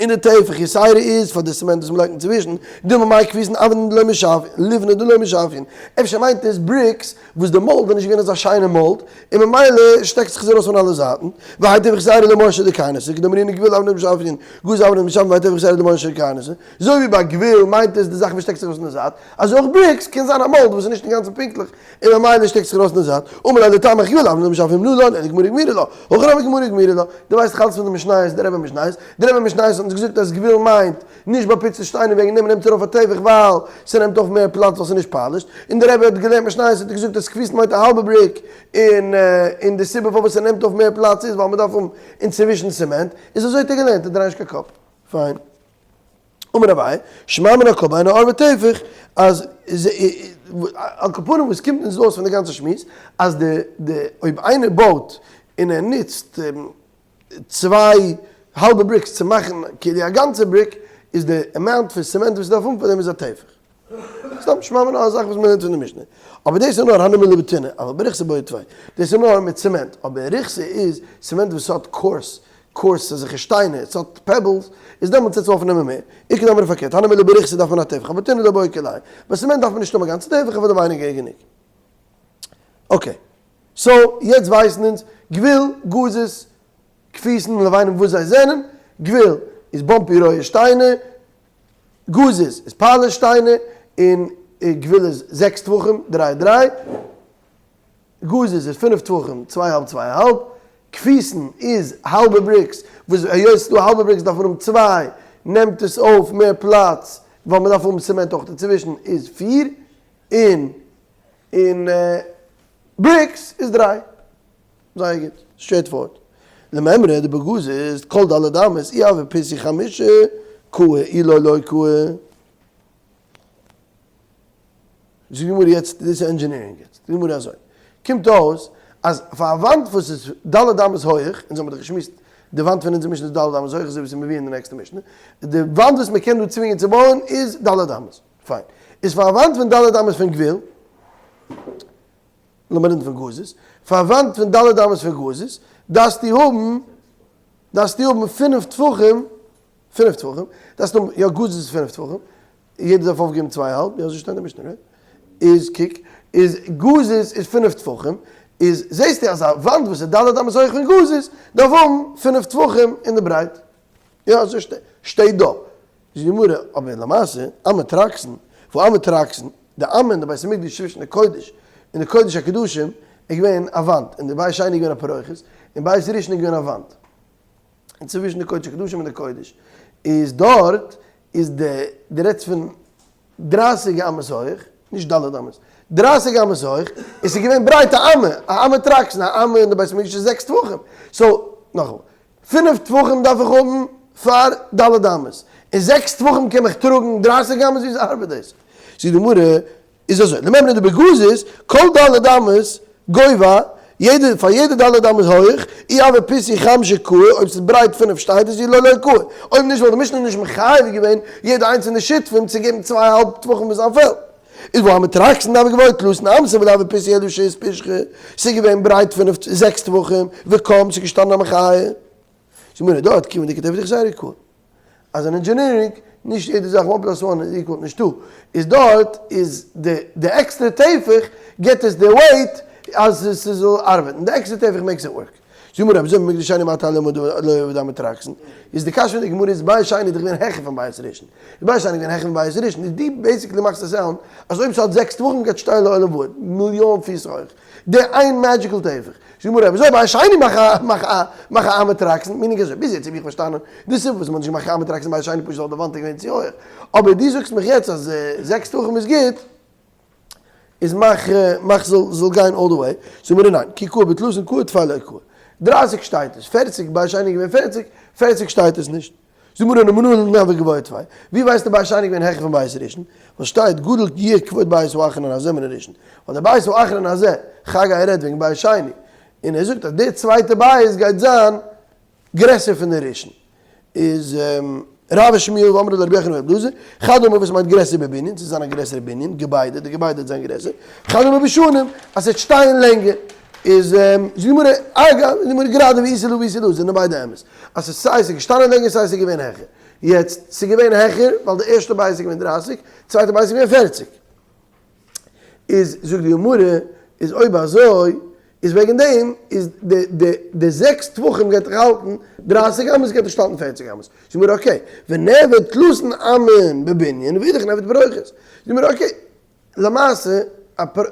Speaker 1: און די טפח יתירא איז פאר די cement וואס מ'לייגט אינצווישן, דילמא מאי כפיסין אבני דלא משפיין, לבני דלא משפיין, אפשר מיינט עס bricks וואס די mold איז נישט געווען אזא שיינע mold, און ממילא שטעקט זיך עס ארויס פון אלע זייטן, והאי טפח יתירא למורשא דקרנתא, כדאמרינן גוויל אבני דלא משפיין, גזית אבני דלא משפיין והאי טפח יתירא למורשא דקרנתא, אזוי ווי ביי גוויל מיינט עס די זאך וואס שטעקט זיך ארויס פון די זייט, אזוי אויך bricks קען זיין א mold וואס איז נישט אינגאנצן פונקטליך, און ממילא שטעקט זיך ארויס אין די זייט, אמר ליה לטעמיך גוויל אבני דלא משפיין מנלן, אלא גמרא גמירי לה, הכא נמי גמרא גמירי לה, דו ווייסט דאך אלץ פון די משניות, די רבי משניות, די רבי משניות האט אונז געזאגט אז גוויל מיינט נישט באפוצטע שטיינער וועגן דעם נעמט ער אויף א טפח ווייל ס'נעמט אויף מער פלאץ ווייל ס'איז נישט polished, און די רבי האט געלערנט משניות האט ער געזאגט אז כפיסין מיינט א האלבע brick, און און די סיבה פארוואס ס'נעמט אויף מער פלאץ איז ווייל מ'דארף האבן אינצווישן cement, איז אזוי האט ער געלערנט, דריי נישט קיין קאפ. פיין. אמר אביי, שמע מינה כל ביני ערבא טפח, אז על כל פנים וואס קומט אונז אויס פון די גאנצע שמועס, אז די די אויב איינער בויט און ער נוצט צוויי האלבע bricks צו מאכן כאילו א גאנצע brick, איז די amount פון cement וואס ער דארף האבן פאר דעם איז א טפח. סתם שמע מינה א זאך וואס מ'לערנט פון די משנה. אבער דאס איז נאר הני מילי בטינא, אבל בריכתא בעי טפי. דאס איז נאר מיט cement, אבער ריכתא איז cement וואס האט coarse coarse אזעלכע שטיינער, עס האט pebbles, איז דעמאלטס וועט עס אויפנעמען מער. איכא דאמרי פארקערט, הני מילי בריכתא דארף מען א טפח, אבער טינא לא בעי כולי. ביי cement דארף מען נישט האבן א גאנצע טפח, אבער די ווייניגער איז גענוג. okay. so, יעצט ווייסן אונז, גוויל, גזית, כפיסין און לבנים וואס זיי זענען, גוויל איז bumpy רויע שטיינער, גזית איז polished שטיינער, און גוויל איז זעקס טפחים, דריי דריי. גזית איז פינף טפחים, צוויי האלב צוויי האלב, כפיסין איז האלבע bricks, וואס היות ס'איז דא האלבע bricks דארף מען האבן צוויי, נעמט עס אויף מער פלאץ, ווייל מ'דארף האבן cement אויך אינצווישן, איז פיר, און און bricks איז דריי. זייער גוט, straightforward. למימרא דבגזית כל ד' אמות אי הוה פיתוי חמשה קאי אי לא לא קאי. זאגט די גמרא יעצט, דאס איז engineering יעצט, די גמרא אזוי, קומט אויס אז פאר א וואנט וואס איז ד' אמות הויעך, אונז האבן דאך געשמועסט. די וואנט פון אונזער משנה איז ד' אמות הויך אזוי ווי ס'איז מבואר אין די נעקסטע משנה, די וואנט וואס מ'קען דא צווינגען צו בויען איז ד' אמות, פיין. איז פאר א וואנט פון ד' אמות פון גבול, לאמיר רעדן פון גזית, פאר א וואנט פון ד' אמות פון גזית דארפסטו האבן, דארפסטו האבן פינף טפחים, פינף טפחים, דארפסטו האבן, יא גזית איז פינף טפחים, יעדער דארף אויפגעבן צוויי האלב, יא אזוי שטייט אין די משנה, right? איז קוק, איז גזית איז פינף טפחים, איז זעסטו אז א וואנט וואס איז ד' אמות הויך פון גזית דארף האבן פינף טפחים אין די ברייט, יא אזוי שטייט דא. זאגט די גמרא, אבער למעשה, אמה טרקסין, והא אמה טרקסין, די אמה אין די בית המקדש צווישן די קודש און די קודש הקדשים איז געווען א וואנט, און די בית שני איז געווען א פרוכת, און בית ראשון איז געווען א וואנט. און צווישן די קודש הקדשים און די קודש איז דארט איז די די רעדסט פון דרייסיג אמות הויך, נישט ד' אמות, דרייסיג אמות הויך, און ס'איז געווען ברייט א אמה, א אמה טרקסין, א אמה אין די בית המקדש איז זעקס טפחים, so נאכאמאל, פינף טפחים דארף איך האבן פאר ד' אמות, און זעקס טפחים קען מיך טראגן דרייסיג אמות, וויאזוי ארבעט דאס? זאגט די גמרא, איז אזוי, למימרא דבגזית, כל ד' אמות גובה, יעדע, פאר יעדע ד' אמות הויך, אי הוה פיתיה חמשא קאי, אויב ס'איז ברייט פינף שטייט עס אי לא לא קאי, אויב נישט וואלט די משנה נישט מחייב געווען יעדע איינס פון די שותפים צו געבן צוויי האלב טפחים פון זיין פעלד. איז והא אמה טרקסין דהוה גבוה תלתין אמתא ולא הוה פיתיה אלא שית פישחי, ס'איז געווען ברייט פינף זעקס טפחים, וקם, ס'איז געשטאנען א מחיה. זאגט מיר דארט כיוון דכי טפח דחסריה קאי. אז אין engineering, נישט יעדע זאך one plus one איז equal נישטא, איז דארט איז די די עקסטערע טפח גיבט עס די weight אז ס'זאל ארבעטן, די עקסטערע טפח makes it work. זאג מיר רבי זאב מקדש שני מה טעם למה לא עבד אמה טרקסין, איז די קשיא פון די גמרא איז בית שני איז דאך געווען העכער פון בית ראשון, איז בית שני געווען העכער פון בית ראשון, איז דו basically מאכסט עס sound אז אויב ס'האט זעקס טפחים גייט שטיין לעולם ועד, מיליאן פיס הויך, די איין magical טפח. זאג מיר רבי אזוי בית שני מאך א מאך א מאך א אמה טרקסין, meaning אזוי, ביז יעצט האב איך פארשטאנען די סיבה וואס מ'האט נישט געמאכט קיין אמה טרקסין בית שני פשוט ווייל די וואנט איז געווען צו הויך, אבער דו זאגסט מיך יעצט אז זעקס טפחים איז גוט, איז מאך מאך זאל זאל גיין all the way, זאג מיר ניין, כי קאי בתלתין קאי טפי לא קאי, דרייסיג שטייט עס, פערציג בית שני איז געווען פערציג, פערציג שטייט עס נישט. זאג מיר אנא מנא הוה גבוה טפי, ווי ווייסטו בית שני געווען העכער פון בית ראשון? ווייל שטייט גדול יהיה כבוד בית האחרון הזה מן הראשון, ווייל דער בית האחרון הזה, חגי רעדט וועגן בית שני, און ער זאגט אז דער צווייטע בית גייט זיין גרעסער פון דער ראשון, איז רב ושמואל ואמרי לה רבי יוחנן ורבי אלעזר, חד אמר וואס מיינט גרעסער בבנין, צו זיין א גרעסערע בנין, געביידע, די געביידע וועט זיין גרעסער, חד אמר בשנים, אז ס'וועט שטיין לענגער. איז זאגט די גמרא, אגב, זאגט די גמרא גראדע ואיתא להא ואיתא להא זענען ביידע אמת, אז ס'איז סיי ס'איז געשטאנען לענגער סיי ס'איז געווען העכער, יעצט ס'איז געווען העכער ווייל די ערשטע בית איז געווען דרייסיג, צווייטע בית איז געווען פערציג, איז זאגט די גמרא, איז אויב אזוי איז וועגן דעם איז די די די זעקס טפחים גייט זיך האלטן דרייסיג אמות גייט נישט האלטן פערציג אמות, זאגט די גמרא okay, ונעביד תלתין אמין בבנין ואידך נעביד פרוכת, זאגט די גמרא okay, למעשה,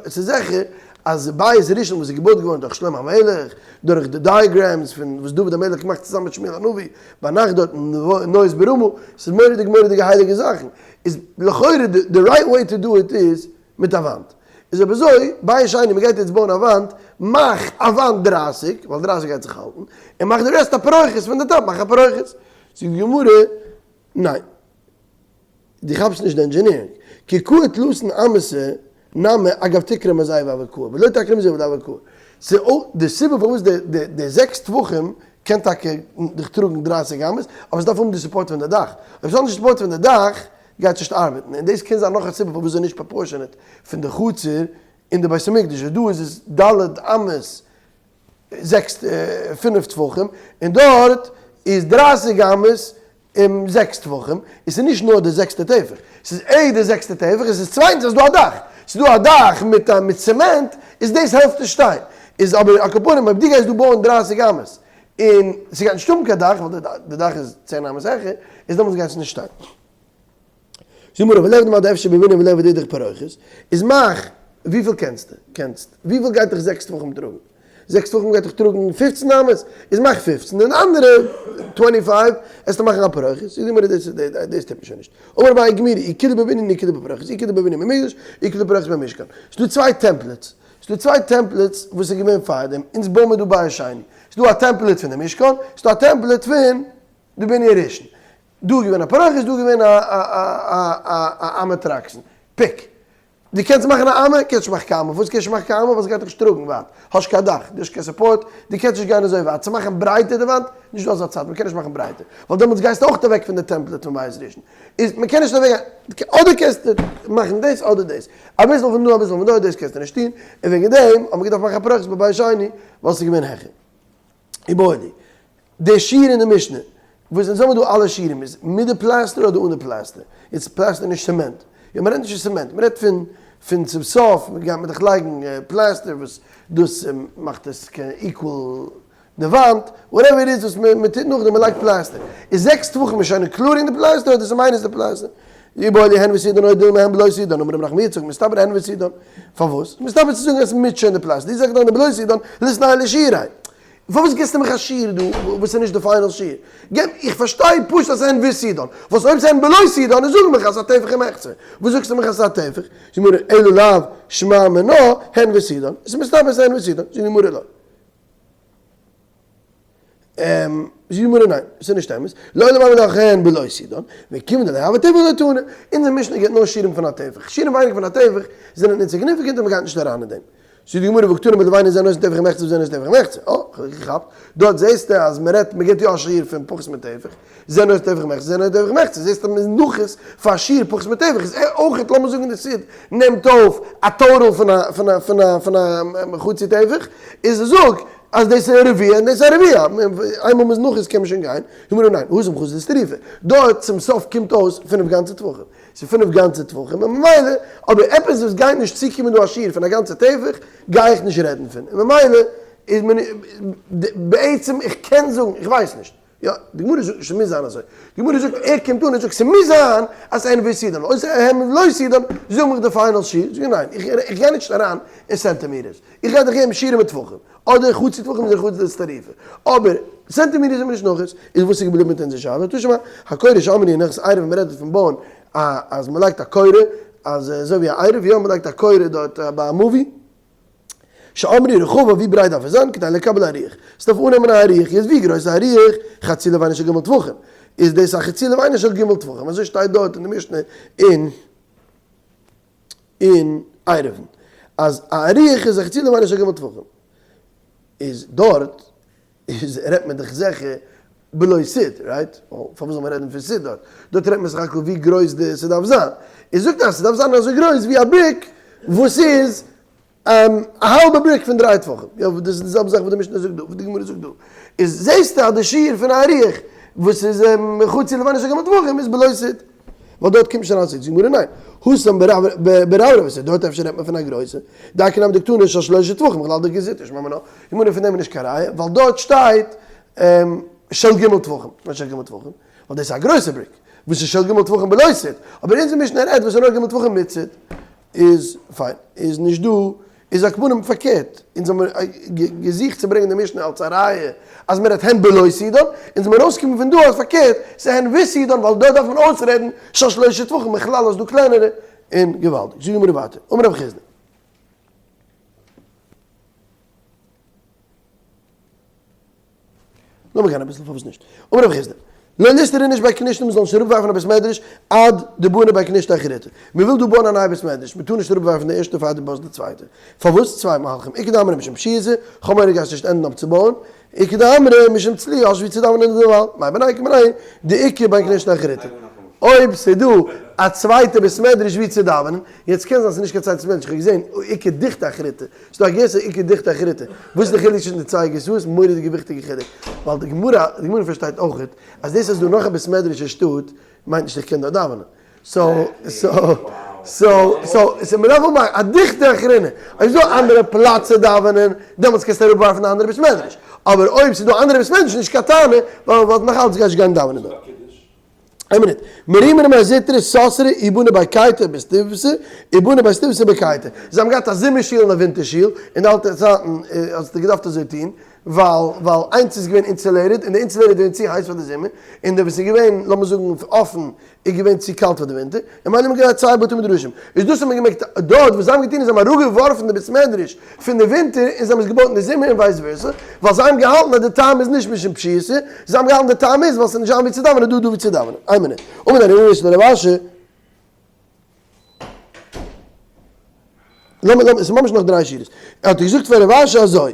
Speaker 1: ס'איז זיכער אז בית ראשון וואס איז געבויט געווארן דורך שלמה המלך, דורך די diagrams פון וואס דוד המלך געמאכט צוזאמען מיט שמואל הנביא ביינאכט דארט אין נאות ברמה, ס'איז מורא'דיג מורא'דיגע הייליגע זאכן, איז לכאורה די right way to do it איז מיט א וואנט. איז אויב אזוי, בית שני מ'גייט יעצט בויען א וואנט, מאך א וואנט דרייסיג, ווייל דרייסיג גייט זיך האלטן, און מאך די rest א פרוכת פון די top, מאך א פרוכת. זאגט די גמרא, ניין. דו כאפסט נישט די engineering. כי קאי תלתין אמתא נמי אגב תקרה מזייה הוה קאי ולא תקרה מזייה הוה קאי. ס'איז די סיבה פארוואס די די די זעקס טפחים קען טאקע דיך טראגן דרייסיג אמות, אבער ס'דארף האבן די support פון די דאך. אויב ס'האט נישט support פון די דאך גייט עס נישט ארבעטן. און דאס קען זיין נאך א סיבה פארוואס ס'איז נישט proportionate פון די חצר און די בית המקדש. דא איז עס ד' אמות זעקס פינף טפחים, און דארט איז דרייסיג אמות און זעקס טפחים, און ס'איז נישט נאר די זעקסטע טפח, ס'איז עה די זעקסטע טפח, און ס'איז צווייטנס אז ס'דא א דאך, ס'איז דא א דאך מיט מיט צעמענט, איז דאס העלפט נישט שטיין, איז אבער על כל פנים אויב דו גייסט דא בויען דרייסיג אמות, און ס'גייט נישט האבן קיין דאך, ווייל די דאך איז צען אמות העכער, איז דעמאלטס גייט עס נישט שטיין. זאג מיר ולעבד מה דאפשר בבנין ולעבד אידך פרוכת, איז מאך וויפיל קענסטו, קענסט, וויפיל גייט דיך זעקס טפחים טראגן? זעקס טפחים גייט דיך טראגן פופצן אמות, איז מאך פופצן און די אנדערע twenty five עסטו מאכן א פרוכת, זאגט די גמרא דאס דאס טוט מען שוין נישט, אמר אביי גמירי אי כולהו בבנין אי כולהו בפרוכת, אי כולהו בבנין במקדש, אי כולהו בפרוכת במשכן, ס'דא צוויי templates, ס'דא צוויי templates וואס איז געווען פארדעם, אונז בויען מיר דא בית שני, ס'דא א template פון די משכן, ס'דא א template פון די בנין ראשון, דא איז געווען א פרוכת, דא איז געווען א א אמה טרקסין. Pick. דו קענסט מאכן א אמה, קענסט נישט מאכן קיין אמה, פארוואס קענסט נישט מאכן קיין אמה? ווייל ס'גייט דיך נישט טראגן ווייט, האסט קיין דאך, דו האסט קיין support, דו קענסט נישט גיין אזוי ווייט, צו מאכן ברייטער די וואנט, נישט דא אזא צייט, מ'קען נישט מאכן ברייטער, ווייל דעמאלטס גייסטו אויך אוועק פון די template פון בית ראשון, איז מ'קען נישט אוועק גיין, אדער קענסטו מאכן דאס אדער דאס, אביסל פון דא אביסל פון דא, דאס קענסטו נישט טון, און וועגן דעם האט מען געדארפט מאכן א פרוכת בבית שני, ווייל ס'איז געווען העכער. איבעיא די שיעור אין די משנה, וואס אונז האבן דא אלע שיעורים איז מיט די פלעסטער אדער אן די פלעסטער? איז פלעסטער נישט צעמענט? יא מ'רעדט נישט פון צעמענט, מ'רעדט פון פון צום סוף גייט מען דאך לייגן פלעסטער וואס דאס מאכט עס equal די וואנט, whatever it is וואס מ'טוט נאכדעם מ'לייגט פלעסטער. איז זעקס טפחים איז שוין including די פלעסטער אדער ס'איז minus די פלעסטער? איבעיא הן וסידן או דילמא הן בלא סידן, אמר רב נחמן יצחק מסתברא הן וסידן. פארוואס? מסתבר צו זאגן אז מיט שוין די פלעסטער. די זאגט דאך בלא סידן, ליתנהו לשיעוריה. פארוואס גיבסטו מיך א שיעור דא וואס איז נישט די final שיעור? געב, איך פארשטיי פשוט אז הן וסידן, וואס אויב ס'איז הן בלא סידן איז זאג מיך אז ס'איז א טפח ומחצה, וואס זאגסטו מיך אז ס'איז א טפח? זאגט די גמרא אלא לאו שמע מינה הן וסידן, עס איז מסתבר ס'איז הן וסידן, זאגט די גמרא לא. זאגט די גמרא ניין, עס איז נישט אמת, לעולם הוה דאך הן בלא סידן, וכיוון דלא הוי טפח לא תנא, אונזער משנה גיבט נאר שיעורים פון א טפח, שיעורים ווייניגער פון א טפח זענען insignificant און מ'גייט נישט אריין אין דעם. זאגט די גמרא והקתני בלבנה זה נותן טפח ומחצה וזה נותן טפח ומחצה, אה, כ'האב דיך געכאפט, דארט זעסטו אז מען רעדט, מען גיבט יא א שיעור פון פחות מטפח, זה נותן טפח ומחצה זה נותן טפח ומחצה, זעסטו אז מען איז נחית פאר א שיעור פחות מטפח, איז אויך לאמיר זאגן די סיד נעמט אויף א total פון א פון א פון א פון א חצי טפח, איז זאג אז דאס איז רביע און דאס איז א רביע, איינמאל מען איז נחית קען מען שוין גיין, זאגט די גמרא ניין, התם חזי לאיסתרופי, דארט צום סוף קומט אויס פינף גאנצע טפחים. ס'איז פינף גאנצע טפחים און ממילא אבער עפעס וואס גייט נישט צוקומען דא א שיעור פון א גאנצע טפח גיי איך נישט רעדן פון און ממילא איז מען בעצם איך קען זאגן איך ווייס נישט יא די גמרא זאגט נישט ס'מוז זיין אזוי די גמרא זאגט ער קומט אן און זאגט ס'מוז זיין אז הן וסידן אויב ס'איז הן ולא סידן זאג מיך די final שיעור זאג איך ניין איך גיי נישט אריין אין סענטימיטערס איך גיי דיך געבן שיעורים מיט טפחים אדער חצי טפחים אדער חצי לאיסתרופי. אבער סענטימעטער איז מען נישט נחית, איז וואס איז געבליבן מיט אונזער שאלה? תא שמע, הקורה שאמרו נכס עירוב ווען מ'רעדט פון בויען א אז מ'לייגט א קורה, אז אזוי ווי א עירוב, יא מ'לייגט א קורה דארט ביי א מבוי, שאמרו רחבה ווי ברייט דארף עס זיין כדי לקבל אריח, ס'דארף אננעמען א אריח, יעצט ווי גרויס איז א אריח? חצי לבנה של ג' טפחים, איז דאס א חצי לבנה של ג' טפחים, אזוי שטייט דארט אין די משנה אין. אין עירובין אז א אריח איז א חצי לבנה של ג' טפחים איז דארט איז רעדט מען דאך זיכער בלא סיד right? פארוואס זאל מען רעדן פון סיד דארט? דארט רעדט מען סך הכל ווי גרויס די ס'דארף זיין איז זאגט ער אז ס'דארף זיין אזוי גרויס ווי א brick וואס איז א האלבע brick פון דריי טפחים, יא דאס איז די זעלבע זאך וואס די משנה זאגט דא, וואס די גמרא זאגט דא, איז זעסטו אז די שיעור פון א אריח וואס איז חצי לבנה של ג' טפחים איז בלא סיד, ווייל דארט קומט נישט אריין סיד, זאגט די גמרא ניין, התם ברברבי סיד, דארט אפשר רעדט מען פון א גרויסע, דאיכא נמי דקתני של שלשה טפחים, בכלל דאיכא סיד, שמע מינה, גמרא פון דעם איז נישט קיין ראיה, ווייל דארט שטייט של ג' טפחים, וואס של ג' טפחים? ווייל דאס איז א גרויסע brick, וואס איז של ג' טפחים בלא סיד, אבער אונזער משנה רעדט וואס איז נאר ג' טפחים מיט סיד. איז פיין, איז נישט דא, איז על כפנים פארקערט, אונז האמיר געזוכט צו ברענגען די משנה אלס א ראיה אז מען רעדט הן בלא סידן, אונז זעמיר ארויסגעקומען פון דא אז פארקערט, ס'איז הן וסידן ווייל דא דארף מען אויסרעדן של שלשה טפחים, בכלל אז דא קלענערע, און געוואלדיג. זאגט די גמרא ווייטער, אמר רב חסדא. לאמיר גיין אביסל פארוואס נישט. אמר רב חסדא, לא ליסתור איניש בי כנישתא מ'זאל נישט אראפווארפן א בית מדרש עד דבני בי כנישתא אחריתא. מ'וויל דא בויען א נייע בית מדרש, מ'טאר נישט אראפווארפן די ערשטע פאר דו בויסט די צווייטע. פארוואס? צוויי מהלכים, איכא דאמרי משום פשיעותא, כ'האב מורא גייסט נישט ענדן אויפצובויען, איכא דאמרי משום צלי, האסט ווי צו דאווענען דערווייל, מאי בינייהו כמינייהו דאיכא בי כנישתא אחריתא. אויב ס'דא א צווייטע בית מדרש ווי צו דאווענען, יעצט קען זיין ס'איז נישט קיין צווייטע בית מדרש, כ'האב געזען איכא דוכתא אחריתא, ס'דא א גירסא איכא דוכתא אחריתא, וואס איז די חילוק צווישן די צוויי גירסאות? מורא'דיגע וויכטיגע חילוק, ווייל די גמרא, די גמרא פארשטייט אויכעט אז דאס אז ס'דא נאך א בית מדרש אין שטאט מיינט נישט איך קען דארט דאווענען, so so so so so מ'דארף האבן א דוכתא אחרינא, אויב ס'דא אנדערע פלאץ צו דאווענען דעמאלטס קענסטו אראפווארפן די אנדערע בית מדרש, אבער אויב ס'דא אנדערע בית מדרש איז נישט קיין טענה ווייל ווייל נאך אלץ גייסט גיין דאווענען דארט. איין מינוט, מרימר ומר זוטרא סתרו ובנו בי קיטא בסתיבתא ובנו בי סתיבתא בקיטא. זיי האבן געהאט א זומער שול און א ווינטער שול, אין די אלטע צייטן האסטו געדארפט אזוי טון, ווייל ווייל איינס איז געווען insulated און די insulated איז געווען צו הייס פאר די זומער, און די וואס איז געווען לאמיר זאגן אפן איז געווען צו קאלט פאר די ווינטער, און ממילא האט מען געהאט צוויי בתי מדרשים. איז דאס האט מען געמעגט דארט, וואס זיי האבן געטון איז זיי האבן אראפגעווארפן די בית מדרש פון די ווינטער און זיי האבן עס געבויט אין די זומער און vice versa, ווייל זיי האבן געהאלטן אז די טעם איז נישט משום פשיעותא, זיי האבן געהאלטן די טעם איז ווייל ס'איז נישט זיין ווי צו דאווענען דא דא ווי צו דאווענען. איין מינוט. אמר רב ירמי' לרב אשי. לאמיר לאמיר, ס'איז ממש נאך דריי שורות. ער האט געזאגט פאר רב אשי אזוי,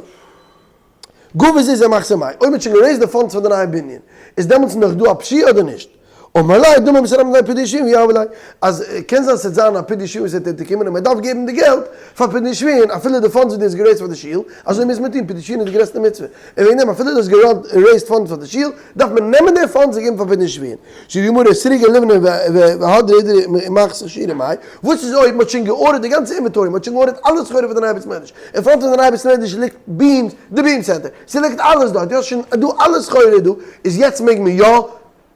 Speaker 1: גבי זוזי מחתיה מאי, אויב מ'האט שוין גע raise ט די funds פאר די נייע בנין, איז דעמאלטס נאך דא א פשיעה אדער נישט? אמר ליה דמי מסתמא זיין פדיון שבויים ויהבי ליה, אז קען זיין ס'וועט זיין א פדיון שבויים וואס וועט אונטערקומען און מ'דארף געבן די געלט פאר פדיון שבויים אפילו די funds וואס דו האסט גע raise ט פאר די שול, אזוי מוז מען טון, פדיון שבויים איז די גרעסטע מצוה, און וועגן דעם אפילו דו האסט גע raise ט funds פאר די שול, דארף מען נעמען די funds און געבן פאר פדיון שבויים. זאגט די גמרא, סריגא ליבני והדרא אידרי מחתיה שירי מאי, וואס איז אויב מ'האט שוין גע order ט די גאנצע inventory, מ'האט שוין גע order ט אלע סחורה פאר די נייע בית מדרש, אין front פון די נייע בית מדרש ליגט beams, די beam center, ס'ליגט אלעס דארט, דו האסט שוין דא אלע סחורה איז דא, איז יעצט מעג מען יא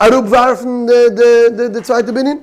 Speaker 1: אראפווארפן די צווייטע בנין?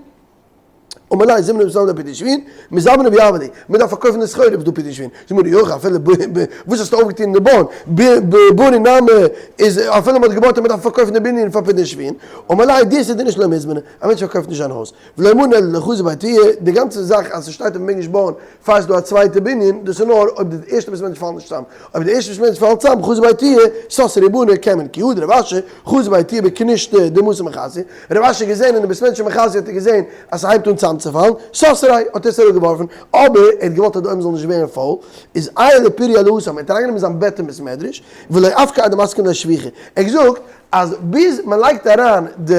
Speaker 1: אמר ליה זימנין בשלמא דפדיון שבויים, מזבני ויהבי להו, מען דארף פארקויפן די סחורה וואס דא פדיון שבויים, זאגט מר אי הכי אפילו ב ב וואס האסטו אויפגעטון אין די בויען, ב ב בנין נמי איז אפילו מען האט געבויט און מען דארף פארקויפן די בנין פאר פדיון שבויים, אמר ליה דירתא דאיניש לא מזבני, א מענטש פארקויפט נישט זיין הויז, ולא אמרן אלא דלא חזי ביה תיהוי, די גאנצע זאך אז ס'שטייט אז מ'מעג נישט בויען פאר ס'איז דא א צווייטע בנין, דאס איז נאר אויב די ערשטע בית מדרש פאלט נישט צאם, אויב די ערשטע בית מדרש פאלט צאם חזי ביה תיהוי, סתרו בני קען מען, כי הא דרב אשי, חזי ביה תיהוי בכנישתא דמתא מחסיא, רב אשי האט געזען אין די בית מדרש אין מחסיא האט ער געזען אז ס'הייבט אן צאמצופאלן, סתריה האט ער עס אראפגעווארפן, אבער ער האט געוואלט אז די עולם זאל נישט ווערן פויל, איז עייל לפוריא להתם, ער האט אריינגענומען זיין בעט אין בית מדרש, ולא אפקע עד דמסכם ליה שביכי, ער האט געזאגט אז ביז מ'לייגט אריין די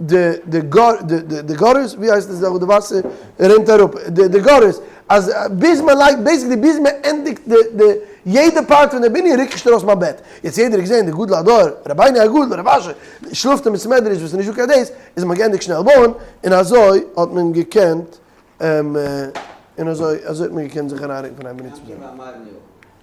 Speaker 1: די די גאר די די די gutters ווי הייסט עס דא וואס די וואסער רינט אראפ די די gutters אז ביז מען לייגט basically ביז מען ענדיגט די די יעדע part פון די בנין רוק איך נישט ארויס מיין בעט יעצט יעדער האט געזען די גודל הדור רבינו הגדול רב אשי שלאפט אין בית מדרש וואס איז נישט דא קיין דאס איז מען געענדיגט שנעל בויען און אזוי האט מען געקענט און אזוי אזוי האט מען געקענט זיך אריינרוקן פון איין בנין צום זעלבן.